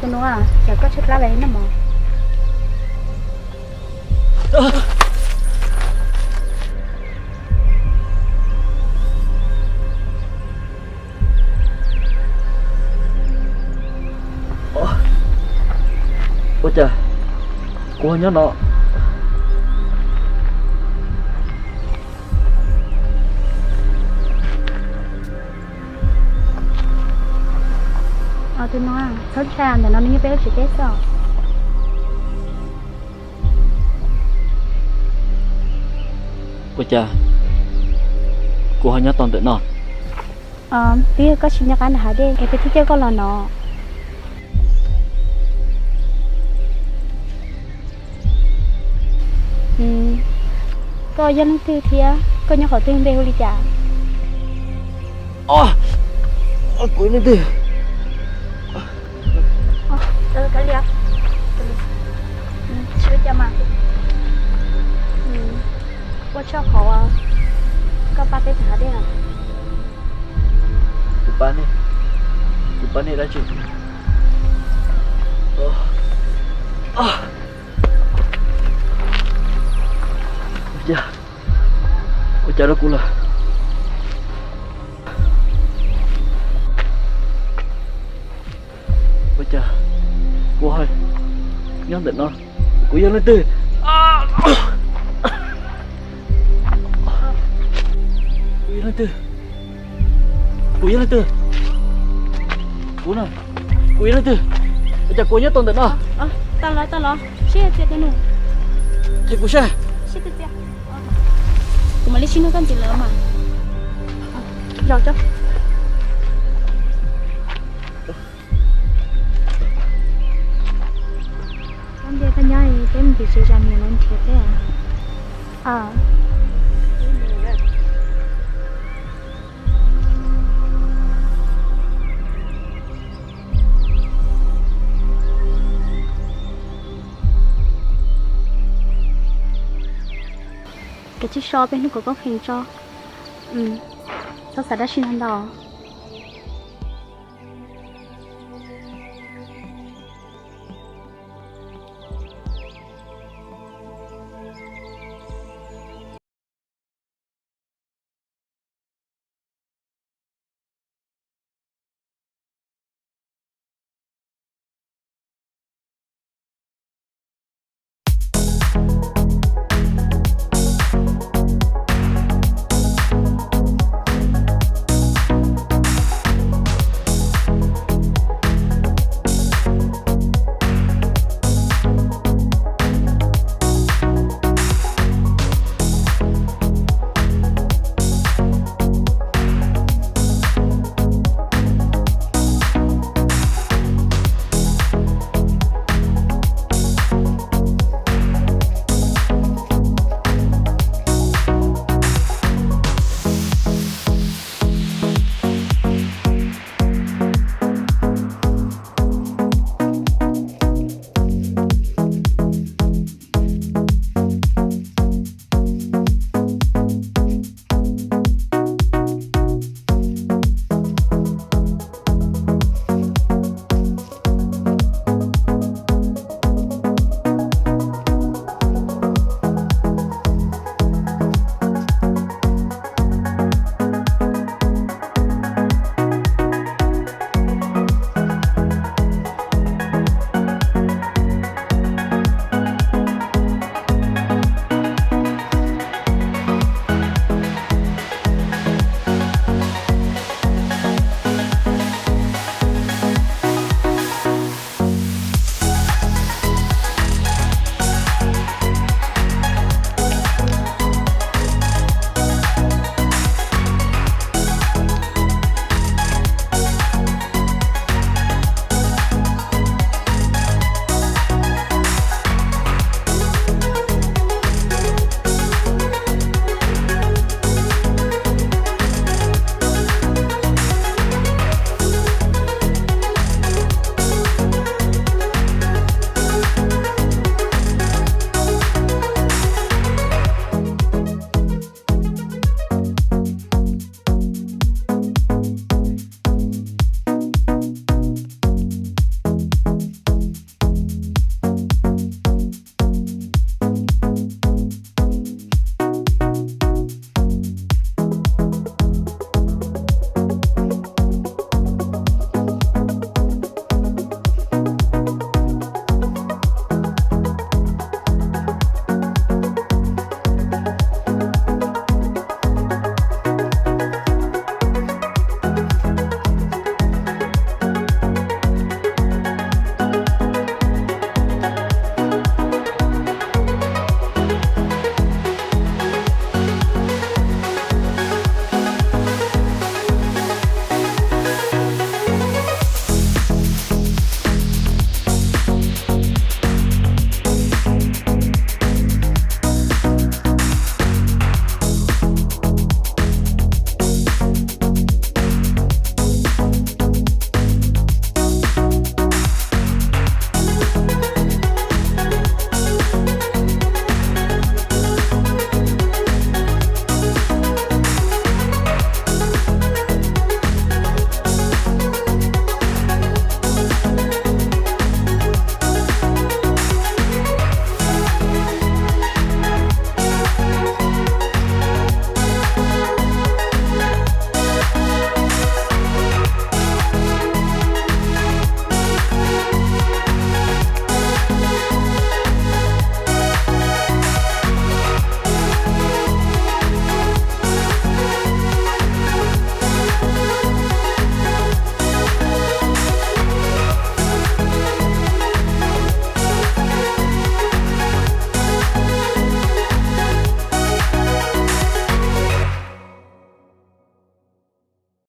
Tus nus, cas koj tshaib plab li no mog? Ua cas kuv ho nyob no? Tus nus, txhob ntshai, ntawm no nws yog peb lub tsev teb xwb. Ua cas kuv ho nyob tau ntawm no? Twb yog koj tsis nco qab nram hav dej es peb thiaj coj koj los no. Koj yog leej twg thiab koj nyob qhov twg, npe hu li cas? Kuv yog leej twg? Ua tsaug qhov koj pab peb nram hav dej os. Kuv pab nej, kuv pab nej dab tsi? Ua cas, ua cas rau kuv lawm? Ua cas kuv ho nyob ntawm no? Kuv yog leej twg? Kuv yog leej twg? Kuv yog leej twg? Kuv no, kuv yog leej twg? Ua cas kuv nyob tau ntawm no? Tau los, tau los, sib txias tus nus. Qhia kuv saib. Kuv mam li sib nug koj ntxiv lawm mas. Zaum tso. Koj ntiag, koj nyob peb mus tim tsev zam niam lawv nrhiav peb. Kav tsij so peb hnub kom koob khees tso. Txhob xav dab tsi ntau ntau.